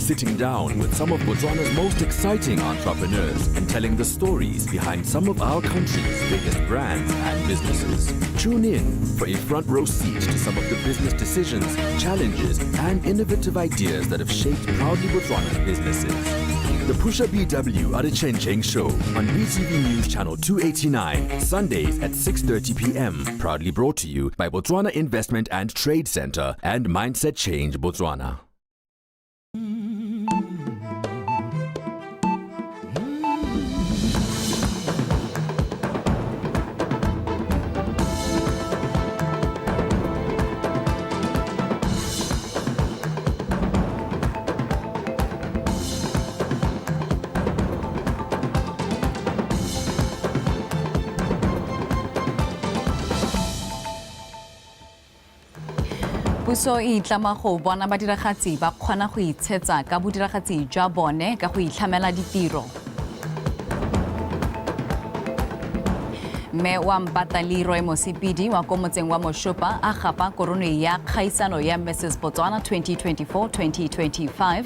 Sitting down with some of Botswana's most exciting entrepreneurs and telling the stories behind some of our country's biggest brands and businesses. Tune in for a front row seat to some of the business decisions, challenges, and innovative ideas that have shaped Proudly Botswana's businesses. The Pusha BW at a Chen Cheng Show on BTV News Channel 289, Sundays at 6:30 p.m. Proudly brought to you by Botswana Investment and Trade Center and Mindset Change Botswana. Puso e itlama go bona badiragatsi ba kgona go itshetsa ka bodiragatsi jwa bone ka go itlhamela ditiro. Mme wa Mpata Leroy Mosepidi wa ko motseng wa Moshopa a gapa korone ya kgaisano ya Mrs Botswana 2024-2025.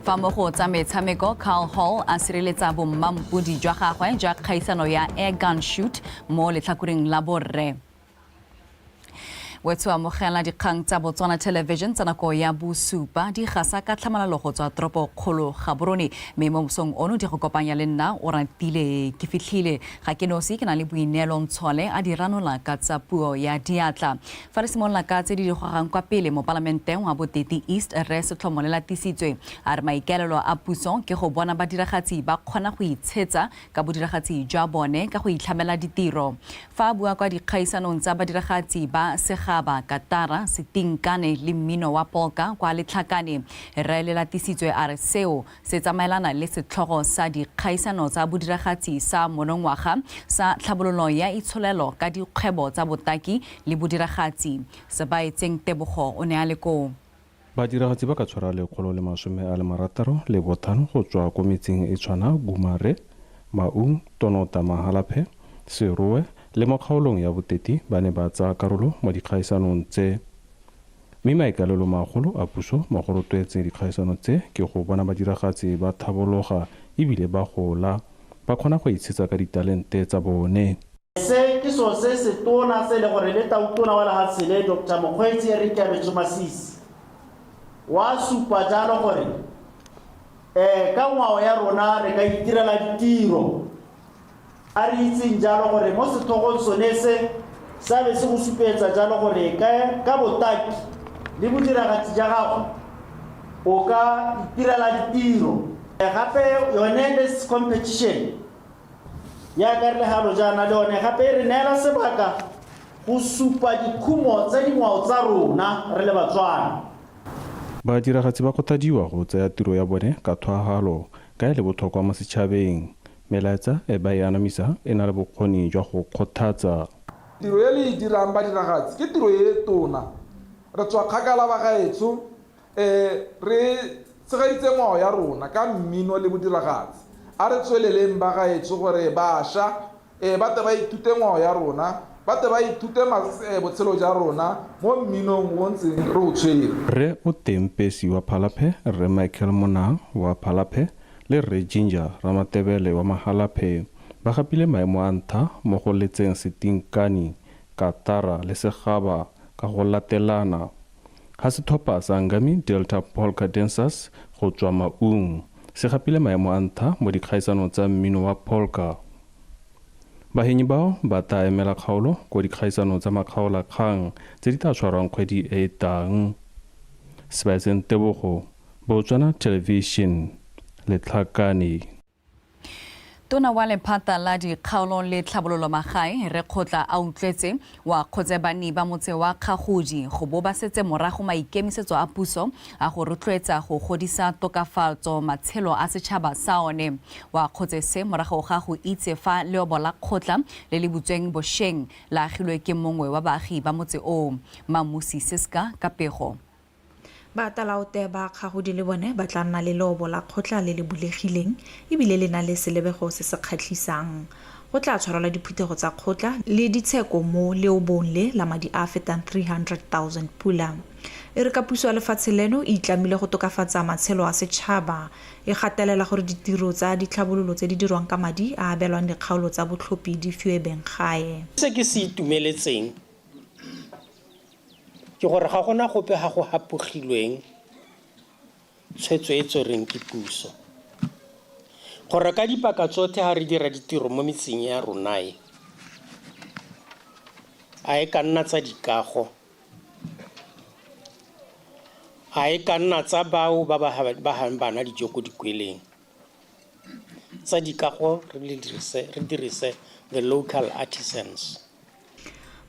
Fa mo go tsa metshameko, Carl Hall a sireletsa bommampodi jwa gagwe jwa kgaisano ya air gun shoot mo letlhakoreng la borre. Wetso amogela dikgang tsa Botswana Television tsa nako ya bosupa di gasa ka tlhamalalo go tswa toropo kgolo Gaborone, mme mo mosong ono di go kopanya le nna o ratile ke fitlhile ga ke nosi, ke na le Boineelo Ntshole a di ranola ka tsa puo ya diatla. Fa re simolola ka tse di digogang kwa pele, mopalamenteng wa Boteti East Rre Setlhomo Lelatisitswe a re maikaelelo a puso ke go bona badiragatsi ba kgona go itshetsa ka bodiragatsi jwa bone ka go itlhamela ditiro. Fa a bua kwa dikgaisanong tsa badiragatsi ba segaba, katara, setinkane le mmino wa polka kwa Letlhakane, Rre Lelatisitswe a re seo se tsamaelana le setlhogo sa dikgaisano tsa bodiragatsi sa monongwaga sa tlhabololo ya itsholelo ka dikgwebo tsa botaki le bodiragatsi. Sebaetseng Tebogo o ne a le koo. Badiragatsi ba ka tshwara 165 go tswa ko metseng e tshwana Gumare, Maung, Tonota Mahalapye, Serowe le mo kgaolong ya Boteti ba ne ba tsaya karolo mo dikgaisanong tse. Mme maikalelo magolo a puso mo go rotloetseng dikgaisano tse ke go bona badiragatsi ba thabologa ebile ba gola, ba kgona go itshetsa ka ditalente tsa bone. Se ke selo se setona se e le gore le Tautona wa lehatshe le Doctor Mokgweetsi Eric Keabetswe Masisi wa supa jalo gore ka ngwao ya rona re ka itirela ditiro. A re itseng jalo gore mo setlhogong sone se sa be se go supetsa jalo gore ka botaki le bodiragatsi ja gago o ka itirela ditiro. Gape yone this competition Jaaka re le galo jaana, le one gape e re neela sebaka go supa dikhumo tsa dingwao tsa rona re le Batswana. Badiragatsi ba kgothadiwa go tsaya tiro ya bone ka thwahalo ka e le botlhokwa mo setšhabeng. Melaetsa e ba e anamisa e na le bokgoni jwa go kgothatsa. Tiro e le e dirang badiragatsi ke tiro e tona. Re tswa kgakala bagaetsho. Re tshegeditse ngwao ya rona ka mmino le bodiragatsi. A re tsweleleng bagaetsho gore basha ba tle ba ithute ngwao ya rona, ba tle ba ithute botshelo ja rona mo mminong o ntseng re o tshwere. Rre Oteng Pesi wa Phalaphe, Rre Michael Monang wa Phalaphe le Rre Ginger Ramatebele wa Mahalaphe ba gapile maemo a ntha mo go letseng setinkani, katara le segaba ka go latelana. Ga setlhopha sa Ngami Delta Polka Dancers go tswa Maung se gapile maemo a ntha mo dikgaisanong tsa mmino wa polka. Bahenyi bao ba tla emela kgaolo ko dikgaisanong tsa makgaolakgang tse di tla tshwarwang kgwedi e e tlang. Sebaetseng Tebogo, Botswana Television, Letlhakane. Tona wa lephata la dikgaolo le tlhabololo magae, Rre Kgotla Autlwetse, o akgotse banni ba motse wa Kgagodi go bo ba setse morago maikemisetso a puso a go rotloetsa go godisa tokafatso matshelo a setšhaba sa one. O akgotse se morago ga go itse fa leobo la kgotla le le butsweng bosheng le agilwe ke mongwe wa baagi ba motse oo. Mmamusi Siska ka pego. Batalaote ba Kgagodi le bone ba tla nna le leobo la kgotla le le bulegileng e bile le na le selebego se se kgatlhisang. Go tla tshwarelwa diphuthego tsa kgotla le ditsheko mo leobong le la madi a a fetang 300,000 pula. E re ka puso ya lefatshe leno e itlamile go tokafatsa matshelo a setšhaba, e gatelela gore ditiro tsa ditlhabololo tse di dirwang ka madi a a abelwang dikgaolo tsa botlhophi di fiwe benggae. Se ke se itumeletseng ke gore ga gona gope ga go hapogilweng tshwetso e tserweng ke puso. Gore ka dipaka tsothe ha re dira ditiro mo metseng ya rona e, a e ka nna tsa dikago, a e ka nna tsa bao ba ba hang bana dijo ko dikweleng, tsa dikago re dirise the local artisans.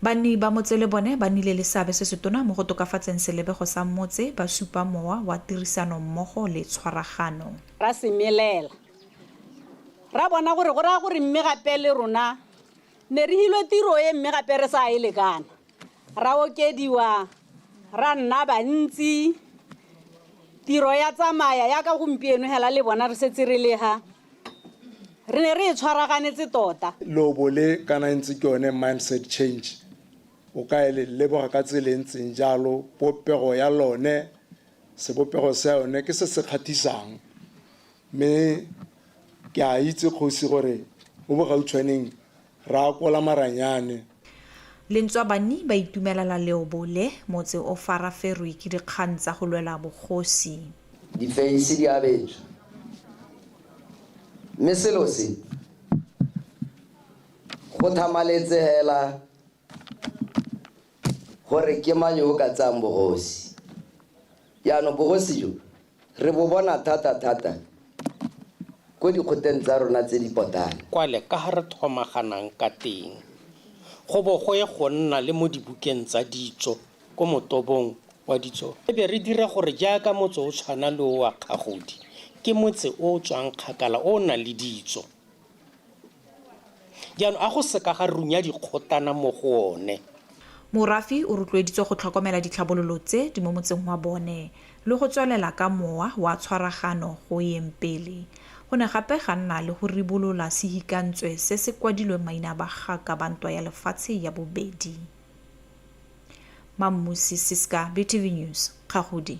Banni ba motse le bone ba nnile le seabe se setona mo go tokafatseng selebego sa motse, ba supa mowa wa tirisano mmogo le tshwaragano. Ra semelela, ra bona gore go raya gore mme gape le rona ne re hilwe tiro e mme gape re sa e lekana. Ra okediwa, ra nna bantsi, tiro ya tsamaya yaka gompieno hela le bona re setse re lega. Re ne re e tshwaraganetse tota. Leobo le kana e ntse ke yone mindset change. O ka e le leboga ka tsela e ntseng jalo, popego ya lone, sebopego sa yone ke se se kgathisang. Mme ke a itse kgosi gore mo bogautshwaneng ra akola maranyane. Lentswa banni ba itumelela leobo le, motse o faraferwe ke dikgang tsa go lwela bogosi. Difeisi di abetswe. Mme selo se go thamaletse hela gore ke mang yo o ka tsayang bogosi. Jaanong bogosi jo re bo bona thata-thata ko dikgoteng tsa rona tse di potana. Kwale ka ha re thomaganang ka teng, go bo go ye go nna le mo dibukeng tsa ditso ko motobong wa ditso. E be re dira gore jaaka motse o tshwana le o wa Kgagodi, ke motse o o tswang kgakala o o nang le ditso. Jaanong a go seka ga runya dikgotana mo go one. Morafe o rotloeditswe go tlhokomela ditlhabololo tse di mo motseng wa bone le go tswelela ka mowa wa tshwaragano go yeng pele. Go ne gape ga nna le go ribolola sehikantswe se se kwadilweng maina a bagaka ba ntwa ya lefatshe ya bobedi. Mammusi Siska, BTV News, Kgagodi.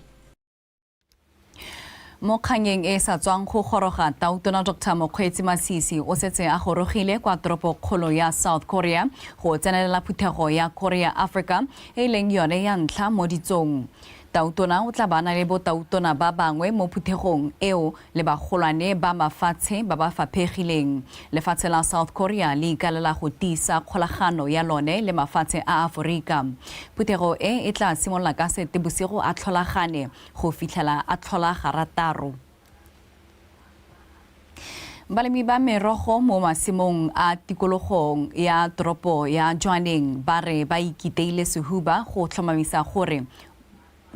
Mo kganyeng e sa tswang go goroga, Tautona Dr. Mokgweetsi Masisi o setse a gorogile kwa toropokgolo ya South Korea go tsenelela phuthego ya Korea Africa e leng yone ya ntlha mo ditsong. Tautona o tla bana le botautona ba bangwe mo phuthegong eo le bagolwane ba mafatshe ba ba faphegileng. Lefatshe la South Korea le ikalela go tiisa kgolagano ya lone le mafatshe a Aforika. Phuthego e e tla simolola ka Seetebosigo a tlholagane go fitlhela a tlhola garataro. Balemi ba merogo mo masimong a tikologong ya toropo ya Jwaneng ba re ba ikiteile sehuba go tlhomamisa gore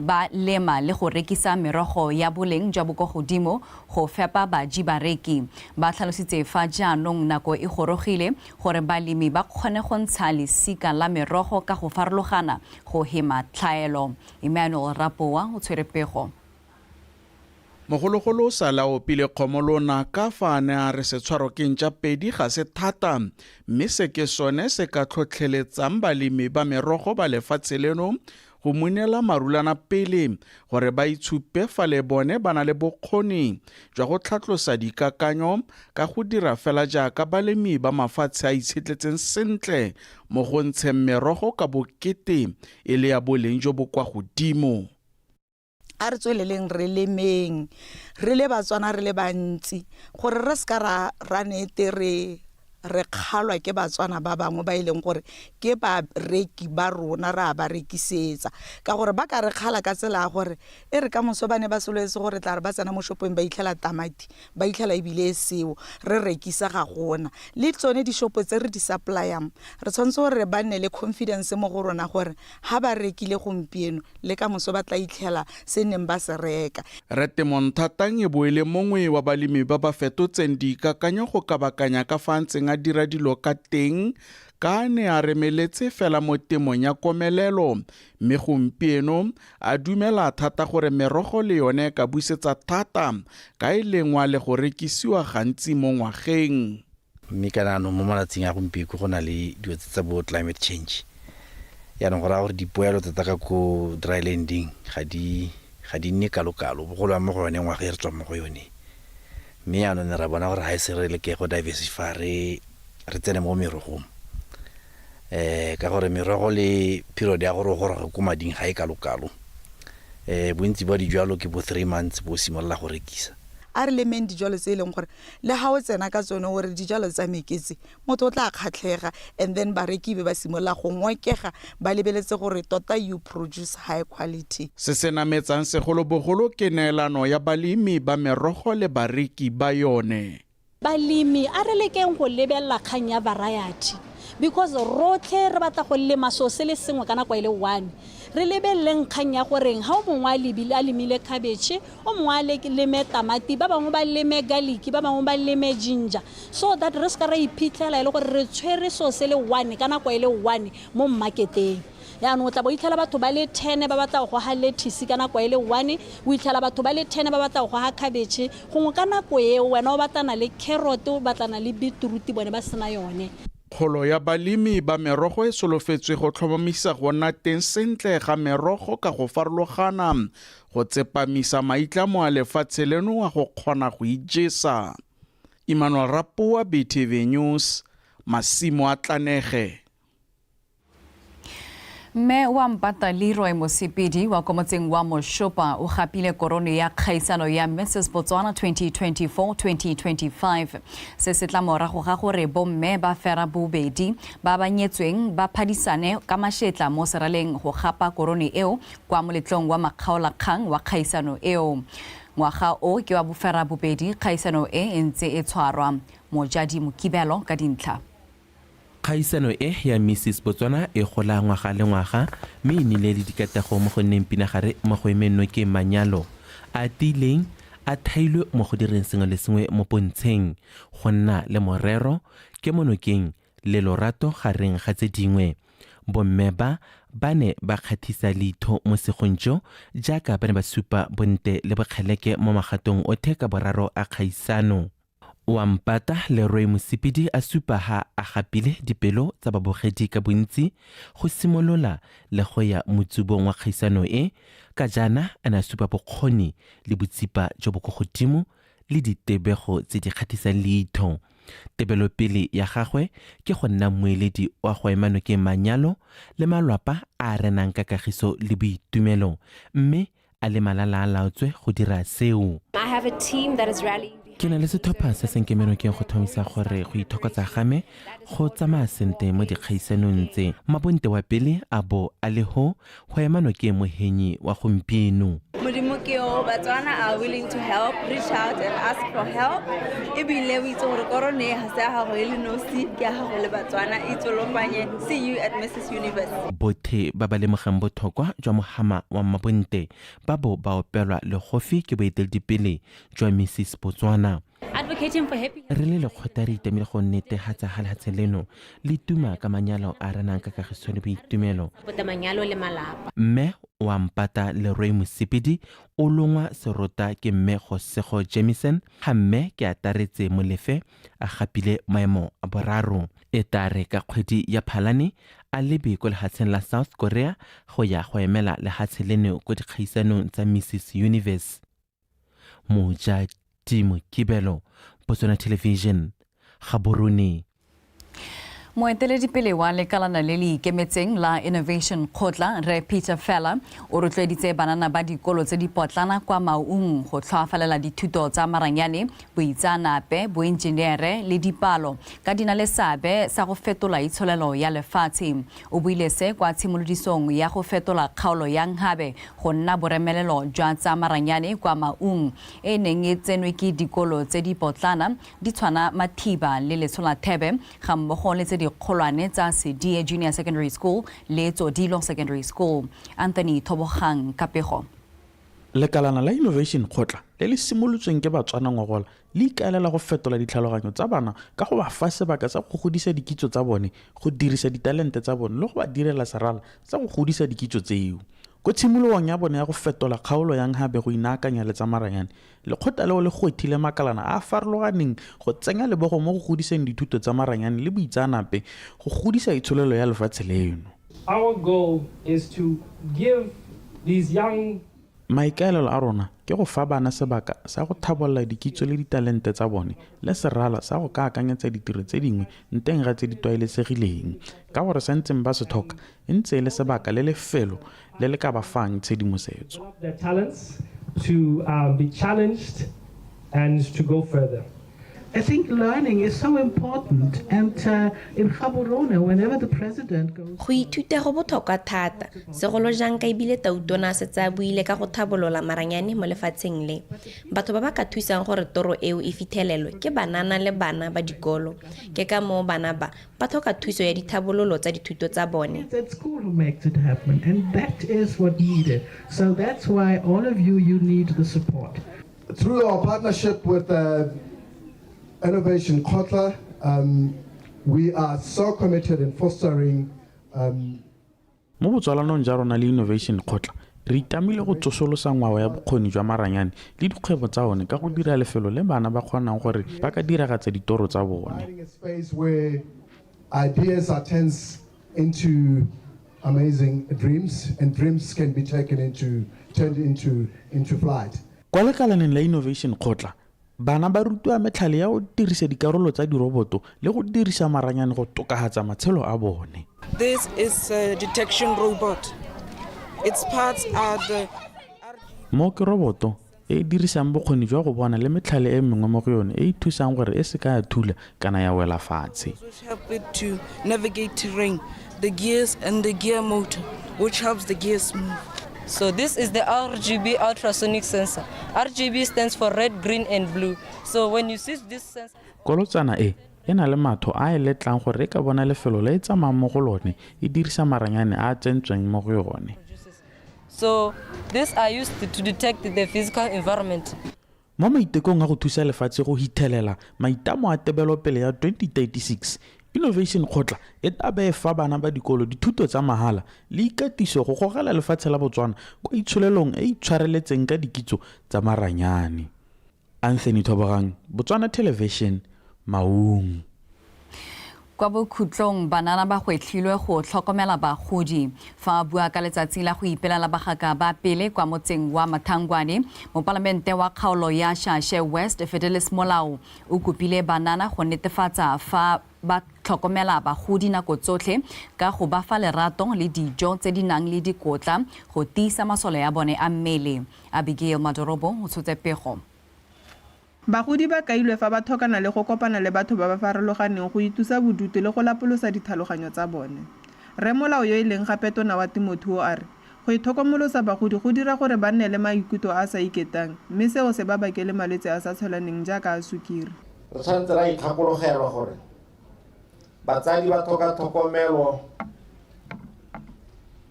ba lema le go rekisa merogo ya boleng jwa bo kwa godimo go fepa baji bareki. Ba tlhalositse fa jaanong nako e gorogile gore balemi ba kgone go ntsha lesika la merogo ka go farologana go hema tlhaelo. Emmanuel Rapoa o tshwere pego. Mogologolo o sala opile kgomo lonaka fa a ne a re setshwaro ke ntša pedi ga se thata, mme se ke sone se ka tlhotlheletsang balemi ba merogo ba lefatshe leno go munela marulana pele gore ba itshupe fa le bone ba na le bokgoni jwa go tlhatlosa dikakanyo ka go dira fela jaaka balemi ba mafatshe a itshetletseng sentle mo go ntsheng merogo ka bokete e le ya boleng jo bo kwa godimo. A re tsweleleng re lemeng re le Batswana re le bantsi gore re seka ra nete re re kgalwa ke Batswana ba bangwe ba e leng gore ke bareki ba rona re a ba rekisetsa, ka gore ba ka re kgala ka tsela ya gore e re ka moso ba ne ba sololetse gore tla re ba tsena mo shopong ba itlhela tamati, ba itlhela ebile e seo, re rekisa ga gona. Le tsone dishopo tse re di supply-ang re tshwanetse gore ba nne le confidence mo go rona gore ha ba rekile gompieno le ka moso ba tla itlhela se neng ba se reka. Rre Temo Nthatang e bo e le mongwe wa balemi ba ba fetotseng dikakanyo go kabakanya ka fa a ntseng a dira dilo ka teng ka a ne a remeletse fela mo temong ya komelelo, mme gompieno a dumela thata gore merogo le yone e ka busetsa thata ka e lengwa le go rekisiwa gantsi mo ngwageng. Mme kana anong mo malatsing a gompieko go na le dilo tse tsa bo climate change. Yaanong go raya gore dipoelo tota ka ko drylanding ga di ga di nne kalo-kalo, bogolo mo go yone ngwaga e re tswang mo go yone. Mme yaanong ne ra bona gore ga e se re leke go diversify, re re tsene mo merogong, ka gore merogo le period ya gore o goroge ko mading ga e kalo-kalo. Bontsi ba dijalo ke bo 3 months bo simolola go rekisa. A re lemeng dijalo tse e leng gore le ga o tsena ka tsone o re dijalo tsa me ke tse, motho o tla kgatlhega, and then bareki be ba simolola go ngokega ba lebeletse gore tota you produce high quality. Se se nametsang segolobogolo ke neelano ya balemi ba merogo le bareki ba yone. Balemi a re lekeng go lebelela kgang ya variety, because rotlhe re batla go lema so se le sengwe ka nako e le one. Re lebeleleng kgang ya goreng ga o mongwe a lebile a lemile cabbage, o mongwe a leme tamati, ba bangwe ba leme garlic, ba bangwe ba leme ginger, so that re seka ra iphitlhela e le gore re tshwere so se le one ka nako e le one mo marketeng. Yaanong o tla bo itlhela batho ba le 10 ba batla go goga lettuce ka nako e le one, o itlhela batho ba le 10 ba batla go goga cabbage, gongwe ka nako eo wena o batlana le carrot, o batlana le beetroot, bone ba sena yone. Kgolo ya balemi ba merogo e solofetswe go tlhomamisa go nna teng sentle ga merogo ka go farologana, go tsepamisa maitlamo a lefatshe leno a go kgona go ijesa. Emmanuel Rapoa, BTV News, Masimo a Tlanege. Mme wa Mpata Leroy Mosepedi wa ko motseng wa Moshopa o gapile korone ya kgaisano ya Mrs Botswana 2024-2025. Se se tla morago ga gore bomme ba fera bobedi ba ba nyetsweng ba phadisane ka mashetla mo seraleng go gapa korone eo kwa moletlong wa makgaolakgang wa kgaisano eo. Ngwaga o ke wa bofera bobedi kgaisano e e ntse e tshwarwa. Mojadi Mokibelo ka dintlha. Kgaisano e ya Mrs Botswana e gola ngwaga le ngwaga mme e nnile le dikatego mo go nneng pinagare mo go emeng nokeng manyalo a tiileng a thailwe mo go direng sengwe le sengwe mo pontsheng, go nna le morero, kemonokeng le lorato gareng ga tse dingwe. Bomme ba ba ne ba kgathisa leitho mo segong jo jaaka ba ne ba supa bonte le bokgeleke mo magatong othe ka boraro a kgaisano. Wa Mpata Leroy Mosepedi a supa ha a gapile dipelo tsa babogedi ka bontsi go simolola le go ya motsubong wa kgaisano e, ka jaana a ne a supa bokgoni le botsipa jo bo ko godimo le ditebego tse di kgathisang leitho. Tebelopele ya gagwe ke go nna mmueledi wa go ema nokeng manyalo le malwapa a a renang ka kagiso le boitumelo, mme a le malala a laotswe go dira seo. Ke na le setlhopha se se nkemenokeng go tlhomisa gore go ithokotsa ga me go tsamaya sente mo dikgaisanong tse. Mabonte wa pele a bo a le ho go ema nokeng mohenyi wa gompieno. Modimo ke yo, Batswana are willing to help, reach out and ask for help. Ebile o itse gore korone e ga se ya gago e le nosi, ke ya gago le Batswana. Itsolopanye, see you at Mrs Universe. Bothe ba ba lemogang botlhokwa jwa mohama wa Mmabonte ba bo ba opelwa legofi ke boeteledipele jwa Mrs Botswana. Re le lekgotla re itamile go netehatsa ha lehatshe leno le tuma ka manyalo a renang ka kagiso le boitumelo. Mme wa Mpata Leroy Mosepedi o longwa serota ke mme Gosego Jamison ga mme ke ataretse Molefe a gapile maemo a boraro. E tare ka kgwedi ya Phalane a lebe ko lehatsheng la South Korea go ya go emela lehatshe leno ko dikgaisanong tsa Mrs Universe. Moja Timo Kibelo, Botswana Television, Gaborone. Moeteledipele wa lekalana le le ikemetseng la Innovation Kgotla, Rre Peter Fela, o rotloeditse banana ba dikolo tse dipotlana kwa Maung go tlhoafalela dithuto tsa maranyane, boitseanape, boenjenere le dipalo ka di na le seabe sa go fetola itsholelo ya lefatshe. O buile se kwa tshimolodisong ya go fetola kgaolo ya Nhabe go nna boremelelo jwa tsa maranyane kwa Maung, e neng e tsenwe ke dikolo tse dipotlana di tshwana Mathiba le Letsholathebe ga mmogo le tse dikgolwane tsa Sedie Junior Secondary School le Tsodilo Secondary School. Anthony Thobogang ka pego. Lekalana la Innovation Kgotla le le simolotsweng ke Batswana ngogola le ikaelela go fetola ditlhaloganyo tsa bana ka go ba fa sebaka sa go godisa dikitso tsa bone, go dirisa ditalente tsa bone le go ba direla serala sa go godisa dikitso tseo. Ko tshimologong ya bone ya go fetola kgaolo ya Nhabe go inaakanya le tsa maranyane, lekgotla leo le gwethile makalana a a farologaneng go tsenya lebogo mo go godiseng dithuto tsa maranyane le boitseanape go godisa itsholelo ya lefatshe leno. Our goal is to give these young Maikaelelo a rona ke go fa bana sebaka sa go thabolola dikitso le ditalente tsa bone le serala sa go ka akanyetsa ditiro tse dingwe nteng ga tse di tlwaelesegileng ka gore se ntseng ba se tlhoka e ntse e le sebaka le lefelo le le ka ba fang tshedimosetso. their talents to be challenged and to go further. I think learning is so important, and in Gaborone, whenever the president goes. Go ithuta go botlhokwa thata, segolo jang ka ebile Tautona a setse a buile ka go thabolola maranyane mo lefatsheng le. Batho ba ba ka thusang gore toro eo e fithelelwe ke banana le bana ba dikolo. Ke ka moo bana ba, ba tlhoka thuso ya dithabololo tsa dithuto tsa bone. It's at school who makes it happen, and that is what needed. So that's why all of you, you need the support. Through our partnership with Innovation Kgotla, we are so committed in fostering Mo botsalanong jwa rona le Innovation Kgotla, re itamile go tsosolosa ngwao ya bokgoni jwa maranyane le dikgwebo tsa one ka go dira lefelo le bana ba kgonang gore ba ka diragatsa ditoro tsa bone. Providing a space where ideas are turned into amazing dreams and dreams can be taken into turned into flight. Kwa lekalaneng la Innovation Kgotla, bana ba rutiwa metlhale ya go dirisa dikarolo tsa diroboto le go dirisa maranyane go tokafatsa matshelo a bone. This is a detection robot. Its parts are the Mo ke roboto e e dirisang bokgoni jwa go bona le metlhale e mengwe mo go yone e e thusang gore e se ka ya thula kana ya wela fatshe. Which help it to navigate terrain, the gears and the gear motor, which helps the gears move. So this is the RGB ultrasonic sensor. RGB stands for red, green and blue. So when you see this sensor. Kolotsana e e na le matho a e letlang gore e ka bona lefelo le e tsamayang mo go lone e dirisa maranyane a a tsentsweng mo go yone. So these are used to detect the physical environment. Mo maitekong a go thusa lefatshe go hithelela maitamo a tebelopele ya 2036, Innovation Kgotla e tla be e fa bana ba dikolo dithuto tsa mahala le ikatiso go gogela lefatshe la Botswana kwa itsholelong e e itshwareletseng ka dikitso tsa maranyane. Anthony Thobogang, Botswana Television, Maung. Kwa bokhutlong, banana ba gwetlhilwe go tlhokomela bagodi. Fa a bua ka letsatsi la go ipelela bagaka ba pele kwa motseng wa Mathangwane, mopalamente wa kgaolo ya Shashe West Fidelis Molao o kopile banana go netefatsa fa ba tlhokomela bagodi nako tsotlhe ka go ba fa lerato le dijo tse di nang le dikotla go tiisa masole a bone a mmele. Abigail Madorobo o tshotse pego. Bagodi ba kailwe fa ba tlhokana le go kopana le batho ba ba farologaneng go itlosa bodutu le go lapolosa ditlhaloganyo tsa bone. Rre Molao yo e leng gape tona wa temothuo a re go ithokomolosa bagodi go dira gore ba nne le maikutlo a a sa iketlang mme seo se ba bakele malwetse a sa tshelaneng jaaka a sukiri. Re tshwanetse ra ikgakologelwa gore batsadi ba tlhoka tlhokomelo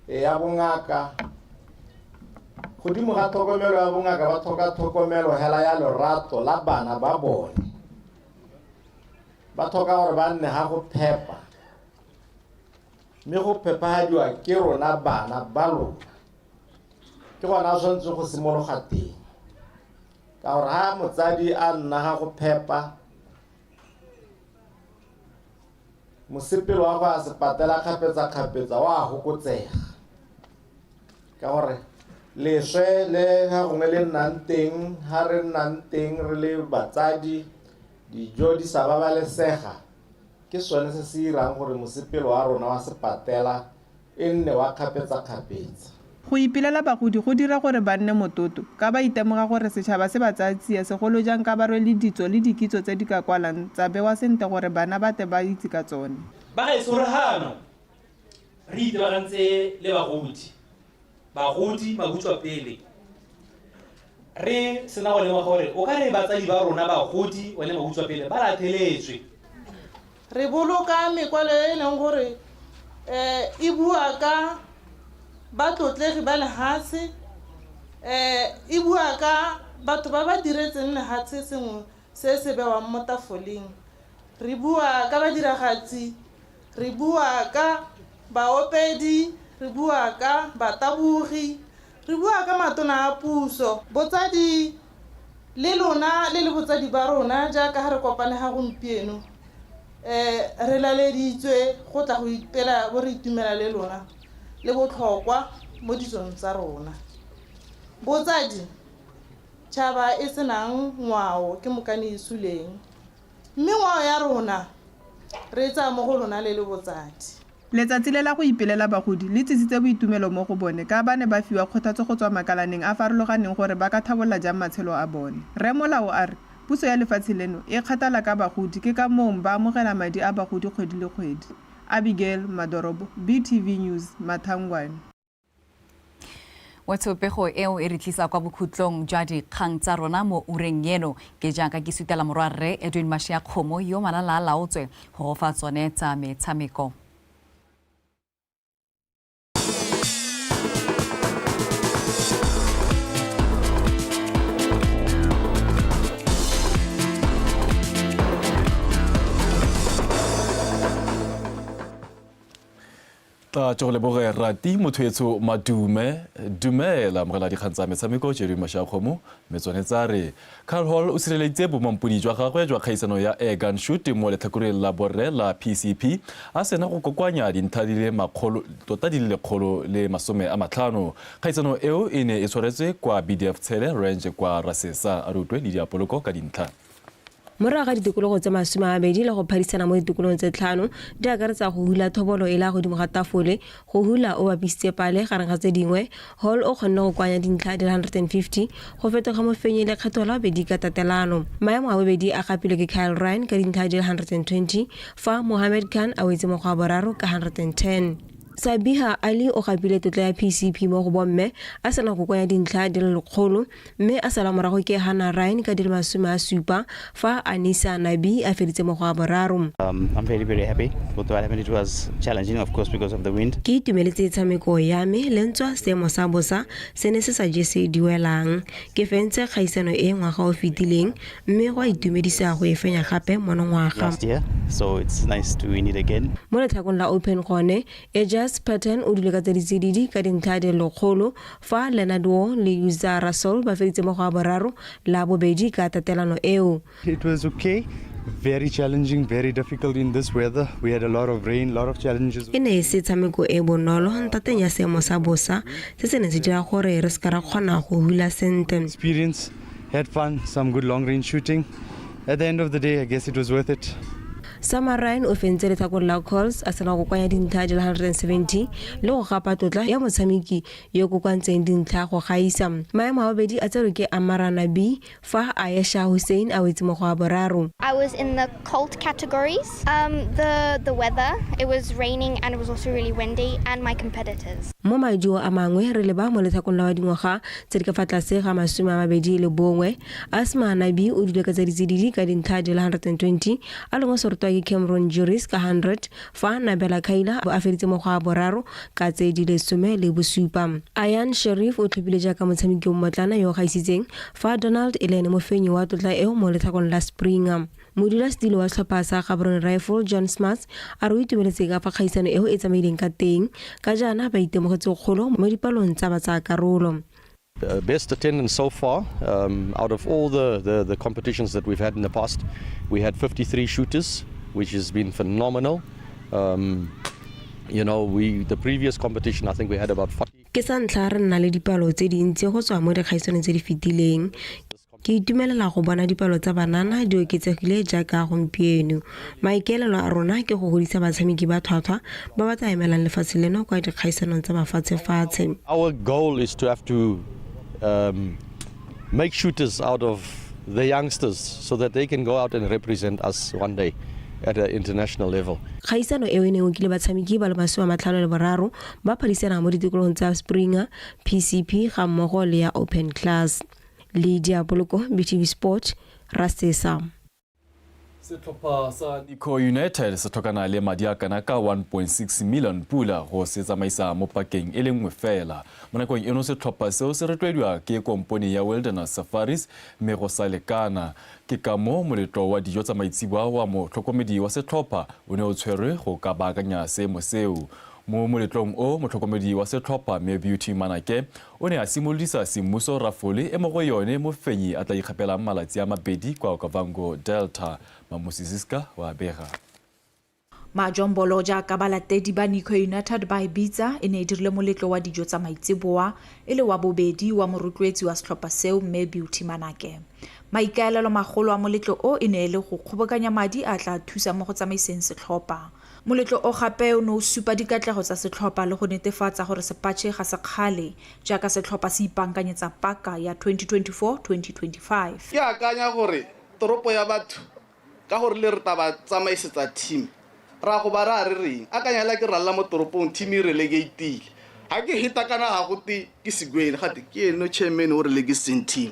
ya bongaka. Godimo ga tlhokomelo ya bongaka ba tlhoka tlhokomelo hela ya lorato la bana ba bone. Ba tlhoka gore ba nne ga go phepa, mme go phepagadiwa ke rona bana ba lona. Ke gona a tshwanetse go simologa teng, ka gore ha motsadi a nna ga go phepa, mosepelo wa go ya sepatela kgapetsa-kgapetsa wa fokotsega, ka gore leswe le ga gongwe le nnang teng, ha re nnang teng re le batsadi, dijo di sa babalesega, ke sone se se irang gore mosepelo wa rona wa sepatela e nne wa kgapetsa-kgapetsa. Go ipelela bagodi go dira gore ba nne mototo ka ba itemoga gore setšhaba se ba tsaya tsia, segolo jang ka ba rwele ditso le dikitso tse di ka kwalang tsa bewa sentle gore bana ba tle ba itse ka tsone. Bagaetsho, re gano re itebagantse le bagodi, bagodi mabutswa pele, re sena go lemoga gore o ka re batsadi ba rona bagodi one mabutswa pele ba latheletswe. Re boloka mekwalo e leng gore e bua ka batlotlegi ba lehatshe, e bua ka batho ba ba diretseng lehatshe sengwe se se bewang mo tafoleng. Re bua ka badiragatsi, re bua ka baopedi, re bua ka batabogi, re bua ka matona a puso. Botsadi le lona le le botsadi ba rona jaaka ha re kopane ga gompieno, um re laleditswe go tla go ipela bo re itumela le lona le botlhokwa mo ditsong tsa rona. Botsadi, tšhaba e senang ngwao ke mokane e suleng, mme ngwao ya rona re e tsaya mo go lona le le botsadi. Letsatsi le la go ipelela bagodi le tsisitse boitumelo mo go bone ka ba ne ba fiwa kgothatso go tswa makalaneng a farologaneng gore ba ka thabolola jang matshelo a bone. Rre Molao a re puso ya lefatshe leno e kgathala ka bagodi ke ka mong ba amogela madi a bagodi kgwedi le kgwedi. Abigail Madorobo, BTV News, Mathangwane. Wetshopego eo e re tlisa kwa bokhutlong jwa dikgang tsa rona mo ureng eno. Ke jaaka ke sutela morwarre Edwin Mashiakgomo yo malala a laotswe go go fa tsone tsa metshameko. Tla tšo go leboge rati motho etsho madume dumela amogela dikgang tsa metshameko Jerry Mashakgomo mme tsone tsa re Carl Hall o sireleditse bomampodi jwa gagwe jwa kgaisano ya air gun shoot mo letlhakoreng la borre la PCP a sena go kokoanya dintlha di le makgolo tota di le 150. Kgaisano eo e ne e tshwaretswe kwa BDF Tshele Range kwa Rasesa. A re utlwe le diapoloko ka dintlha. Morago ga ditikologo tse 20 le go phadisana mo ditikologong tse tlhano, di akaretsa go hula thobolo e la godimo ga tafole, go hula o bapisitse pale gareng ga tse dingwe, Hall o kgonne go koanya dintlha di le 150 go fetoga mofenyi lekgetho la bobedi ka tatelano. Maemo a bobedi a gapilwe ke Kyle Ryan ka dintlha di le 120, fa Mohamed Khan a wetse mo go a boraro ka 110. Sabiha Ali o gapile tlotla ya PCP mo go bomme a sena go kokoanya dintlha di le 100 mme a sala morago ke Hannah Ryan ka di le 70 fa Anisa Nabi a feditse mo go a boraro. I'm very, very happy with what happened. It was challenging, of course, because of the wind. Ke itumeletse tshameko ya me le ntswa seemo sa bosa se ne se sa jese diwelang. Ke fentse kgaisano e ngwaga o fetileng mme go a itumedisa go e fenya gape monongwaga. Last year, so it's nice to win it again. Mo letlhakong la Open gone, Ejaz Patton o dule ka tse di tsididi ka dintlha di le 100, fa Leonard Woo le Uza Russell ba feditse mo go a boraro la bobedi ka tatelano eo. It was okay. Very challenging, very difficult in this weather. We had a lot of rain, lot of challenges. E ne e se tshameko e bonolo ntateng ya seemo sa bosa se se neng se dira gore re se ka ra kgona go hula sentle. Experience, had fun, some good long range shooting. At the end of the day, I guess it was worth it. Summer Ryan o fentse letlhakore la Colts a sena go kokoanya dintlha di le 170 le go gapa tlotla ya motshameki yo kokoantseng dintlha go gaisa. Maemo a bobedi a tserwe ke Amara Nabi fa Ayesha Hussein a wetse mo go a boraro. I was in the cold categories. The the weather, it was raining and it was also really windy and my competitors. Mo maduo a mangwe re leba mo letlhakong la wa dingwaga tse di ka fa tlase ga 21, Asma Nabi o dule ka tse di tsididi ka dintlha di le 120, a lengwe serotwa ke Cameron Juris ka 100, fa Nabela Kaila a feditse mo go a boraro ka tse di 17. Ayan Sherif o tlhophile jaaka motshameki yo mmotlana yo o gaisitseng, fa Donald e le ene mofenyi wa tlotla eo mo letlhakong la Springer. Modulasetilo wa setlhopha sa Gaborone Rifle, John Smuts, a re o itumeletse ka fa kgaisano eo e tsamaileng ka teng, ka jaana ba itemogetse kgolo mo dipalong tsa batsayakarolo. Best attendance so far out of all the, the, the competitions that we've had in the past. We had 53 shooters, which has been phenomenal. We the previous competition, I think we had about 40. Ke sa ntlha re nna le dipalo tse dintsi go tswa mo dikgaisanong tse di fetileng. Ke itumelela go bona dipalo tsa banana di oketsegile jaaka gompieno. Maikaelelo a rona ke go godisa batshameki ba tlhwatlhwa ba ba tla emelang lefatshe leno kwa dikgaisanong tsa mafatshefatshe. Our goal is to have to make shooters out of the youngsters so that they can go out and represent us one day at an international level. Kgaisano eo e ne e okile batshameki ba le 53 ba phadisana mo ditikologong tsa Springer, PCP ga mmogo le ya Open Class. Lydia Poloko, BTV Sport, Rasesa. Setlhopha sa Nico United se tlhokana le madi a kana ka 1.6 million pula go se tsamaisa mo pakeng e le nngwe fela. Mo nakong eno setlhopha seo se rotloediwa ke kompone ya Wilderness Safaris mme go sa lekana. Ke ka moo moletlo wa dijo tsa maitseboa wa motlhokomedi wa setlhopha o ne o tshwerwe go ka baakanya seemo seo. Mo moletlong o, motlhokomedi wa setlhopha Mme Beauty Manake o ne a simolodisa semmuso rafole e mo go yone mofenyi a tla ikgapelang malatsi a mabedi kwa Okavango Delta. Mamusi Ziska wa bega. Majombolo jaaka balatedi ba Nico United ba e bitsa e ne e dirile moletlo wa dijo tsa maitseboa e le wa bobedi wa morotloetsi wa setlhopha seo mme Beauty Manake. Maikaelelo magolo a moletlo o e ne e le go kgobokanya madi a tla thusa mo go tsamaiseng setlhopha. Moletlo o gape o ne o supa dikatlego tsa setlhopha le go netefatsa gore sepatšhe ga se kgale jaaka setlhopha se ipaakanyetsa paka ya 2024-2025. Ke akanya gore toropo ya batho ka gore le re ta ba tsamaisetsa team ra go ba ra re reng akanya la ke ralla mo toropong team e relegatile ga ke heta kana ga gote ke segwele gate ke eno chairman o relegaseng team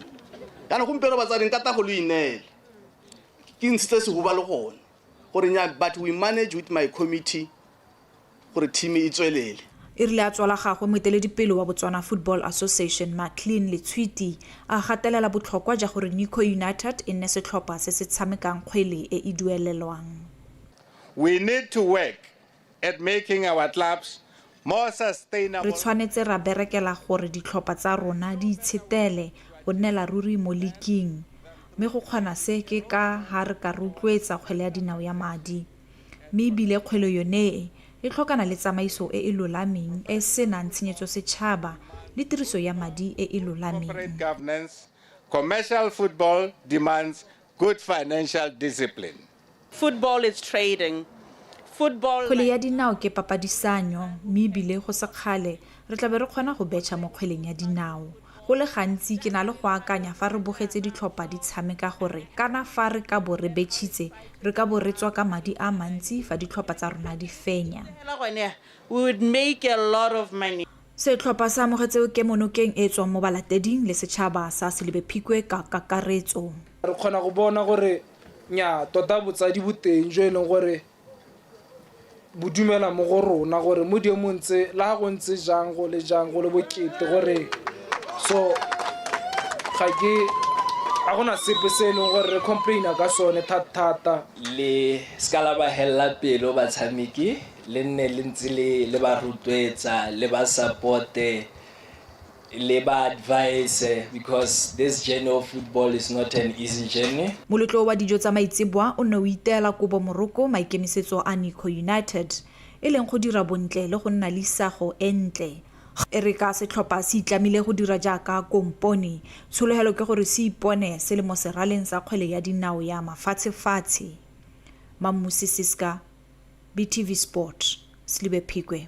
kana gompieno batsadi nka ta go lo ineela ke ntshitse sehuba le gone gore nya but we manage with my committee gore team e tswelele. E rile a tswa la gagwe moeteledipele wa Botswana Football Association Maclean Letshwiti a gatelela botlhokwa ja gore Nico United e nne setlhopha se se tshamekang kgwele e e duelelwang. We need to work at making our clubs more sustainable. Re tshwanetse ra berekela gore ditlhopha tsa rona di itshetele go nnela ruri mo liking mme go kgona se ke ka ha re ka rotloetsa kgwele ya dinao ya madi. Mme ebile kgwele yone e e tlhokana le tsamaiso e e lolameng e e senang tshenyetso setšhaba le tiriso ya madi e e lolameng. Corporate governance, commercial football demands good financial discipline. Football is trading. Football Kgwele ya dinao ke papadisanyo mme ebile go se kgale re tla be re kgona go betšha mo kgweleng ya dinao. Go le gantsi ke na le go akanya fa re bogetse ditlhopha di tshameka gore kana fa re ka bo re betšhitse re ka bo re tswa ka madi a mantsi fa ditlhopha tsa rona di fenya. We would make a lot of money. Setlhopha se amogetse kemonokeng e e tswang mo balateding le setšhaba sa Selebi Phikwe ka kakaretso. Re kgona go bona gore nya tota botsadi bo teng jo e leng gore bo dumela mo go rona gore mo diemong tse la go ntse jang go le jang go le bokete gore so ga ke a gona sepe se e leng gore re complaina ka sone thata-thata. Le ska la ba hella pelo batshameki le nne le ntse le ba rotloetsa le ba supporte le ba advise because this journey of football is not an easy journey. Moletlo wa dijo tsa maitseboa o ne o iteela kobo moroko maikemisetso a Nico United e leng go dira bontle le go nna le isago e ntle. E re ka setlhopha se itlamile go dira jaaka kompone, tshologelo ke gore se ipone se le mo seraleng sa kgwele ya dinao ya mafatshefatshe. Mammusi Siska, BTV Sport, Selebi Phikwe.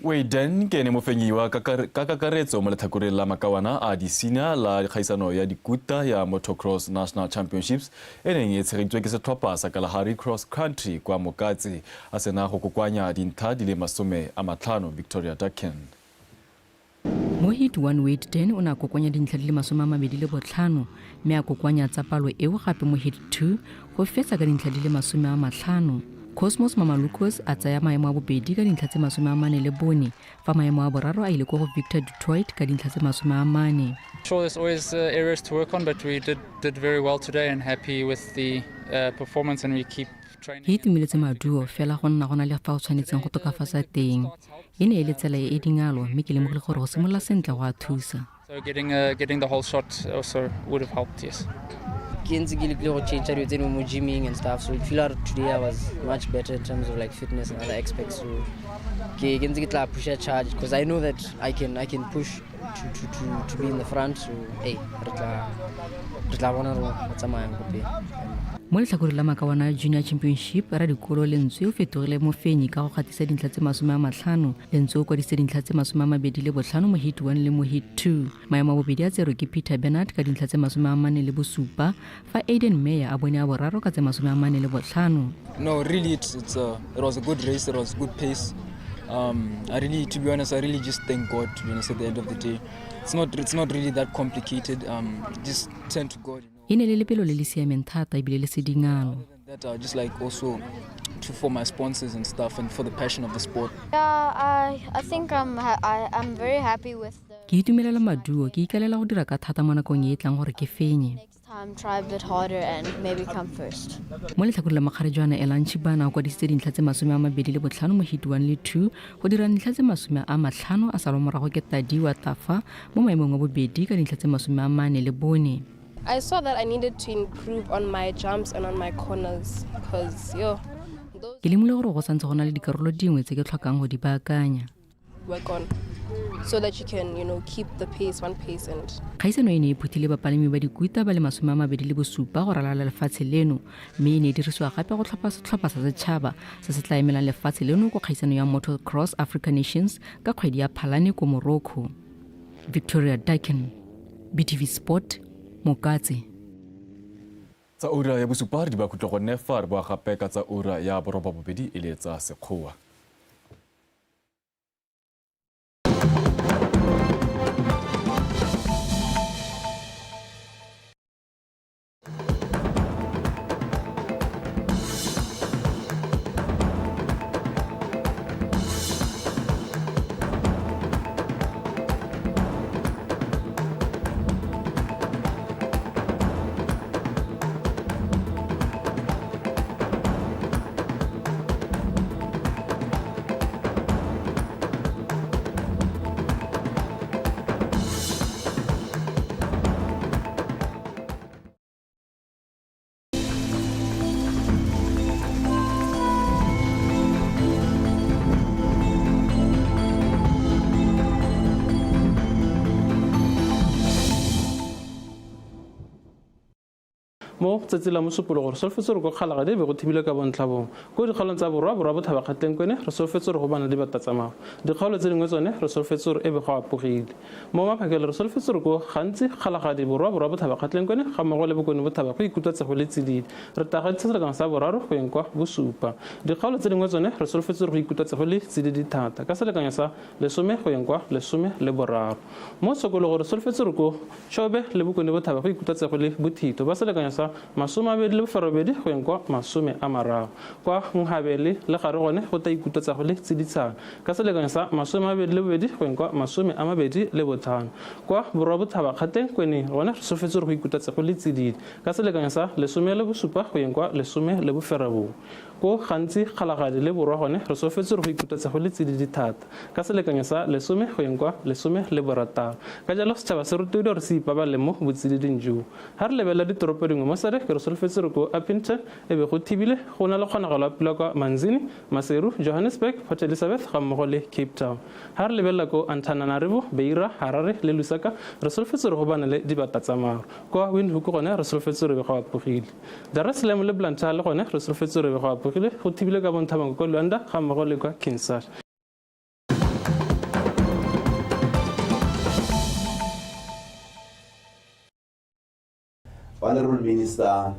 Wayden ke ene mofenyi wa ka kakaretso mo letlhakoreng la makawana a disina la kgaisano ya dikuta ya Motocross National Championships e neng e tshegeditswe ke setlhopha sa Kalahari Cross Country kwa Mokatse a sena go kokoanya dintlha di le 50 Victoria Duncan. Mo heat 1 Wade 10 o ne a kokoanya dintlha di le 25 mme a kokoanya tsa palo eo gape mo heat 2 go fetsa ka dintlha di le 50. Cosmos Mamalukos a tsaya maemo a bobedi ka dintlha tse 44 fa maemo a boraro a ile ko go Victor Dutoit ka dintlha tse 40. Sure, there's always areas to work on, but we did very well today and happy with the performance, and we keep training. Ke itumeletse maduo fela go nna go na le fa o tshwanetseng go tokafatsa teng. E ne e le tsela e e dingalo mme ke lemogile gore go simolola sentle go a thusa. So getting the whole shot also would have helped, yes. Ke ntse ke lekile go change dilo tse dingwe mo gymming and stuff, so I feel like today I was much better in terms of like fitness and other aspects. So ke ntse ke tla push a charge because I know that I can push to be in the front. So hey, re tla bona re tsamayang ko pele. Mo letlhakoreng la Makawana Junior Championship, Radikolo Lentswe o fetogile mofenyi ka go gatisa dintlha tse 50. Lentswe o kwadisitse dintlha tse 25 mo heat 1 le mo heat 2. Maemo a bobedi a tserwe ke Peter Bernard ka dintlha tse 47, fa Aiden Meyer a bone a boraro ka tse 45. No, really, it was a good race, it was good pace. I really, to be honest, I really just thank God, to be honest, at the end of the day. It's not really that complicated. Just turn to God. E ne le lepelo le le siameng thata ebile le se dingalo. That I just like also to for my sponsors and stuff and for the passion of the sport. Yeah, I think I'm very happy with the Ke itumelela maduo, ke ikaelela go dira ka thata mo nakong e e tlang gore ke fenye. Next time try a bit harder and maybe come first. Mo letlhakoreng la makgarejwana Elan Chibana o kwadisitse dintlha tse 25 mo heat 1 le 2 go dira dintlha tse 50 a salwa morago ke Tadiwa Tafa mo maemong a bobedi ka dintlha tse 44. I saw that I needed to improve on my jumps and on my corners because yo. Ke lemogile gore go santse go na le dikarolo dingwe tse ke tlhokang go di baakanya. Work on so that you can keep the pace, one pace and Kgaisano e ne e phuthile bapalami ba dikuta ba le 27 go ralala lefatshe leno, mme e ne e dirisiwa gape go tlhopha setlhopha sa setšhaba se se tla emelang lefatshe leno ko kgaisano ya Motocross Africa Nations ka kgwedi ya Phalane ko Morocco. Victoria Dakin, BTV Sport, Mokatse. Tsa ura ya bosupa re di ba khutlo gonne fa re boa gape ka tsa ura ya borobabobedi e le tsa Sekgowa. Mo tsatsi la Mosupologo re solofetse gore ko Kgalagadi e be go thibile ka bontlhabongwe. Ko dikgaolong tsa borwa, borwa bothaba kgatleng kwene re solofetse gore go bana dibata tsa mago. Dikgaolo tse dingwe tsone re solofetse gore e be go apogile. Mo maphakelo re solofetse gore ko gantsi Kgalagadi, borwa, borwa bothaba kgatleng kwene ga mmogo le bokone bothaba go ikutlwa go le tsididi. Re tagaditse selekano sa boraro go yeng kwa bosupa. Dikgaolo tse dingwe tsone re solofetse gore go ikutlwa go le tsididi thata ka selekanyo sa 10 go yeng kwa 13. Mo tshokologo re solofetse gore ko Chobe le bokone bothaba go ikutlwa go le bothito ba selekanyo sa 28 go yeng kwa 30. Kwa Nghabele le gare gone go ta ikutlwa go le tsiditshana ka selekanyo sa 22 go yeng kwa 25. Kwa borwa bothaba kgateng kweneng gone re solofetse gore go ikutlwa go le tsididi ka selekanyo sa 17 go yeng kwa 19. Ko gantsi Kgalagadi le borwa gone re solofetse gore go ikutlwa go le tsididi thata ka selekanyo sa 10 go yeng kwa 16. Ka jalo setšhaba se rutiwe gore se ipabalele mo botsididing joo. Ha re lebelela ditoropo dingwe mo SADC re solofetse gore ko Upington e be go thibile go na le kgonagalo ya pula kwa Manzini, Maseru, Johannesburg, Port Elizabeth ga mmogo le Cape Town. Ha re lebelela ko Antananarivo, Beira, Harare le Lusaka re solofetse gore go bana le dibata tsa maru. Kwa Windhoek gone re solofetse gore be go apogile. Dar es Salaam le Blantyre le gone re solofetse gore be go apogile go thibile ka bonthabangwe kwa Luanda ga mmogo le kwa Kinshasa. Honorable Minister,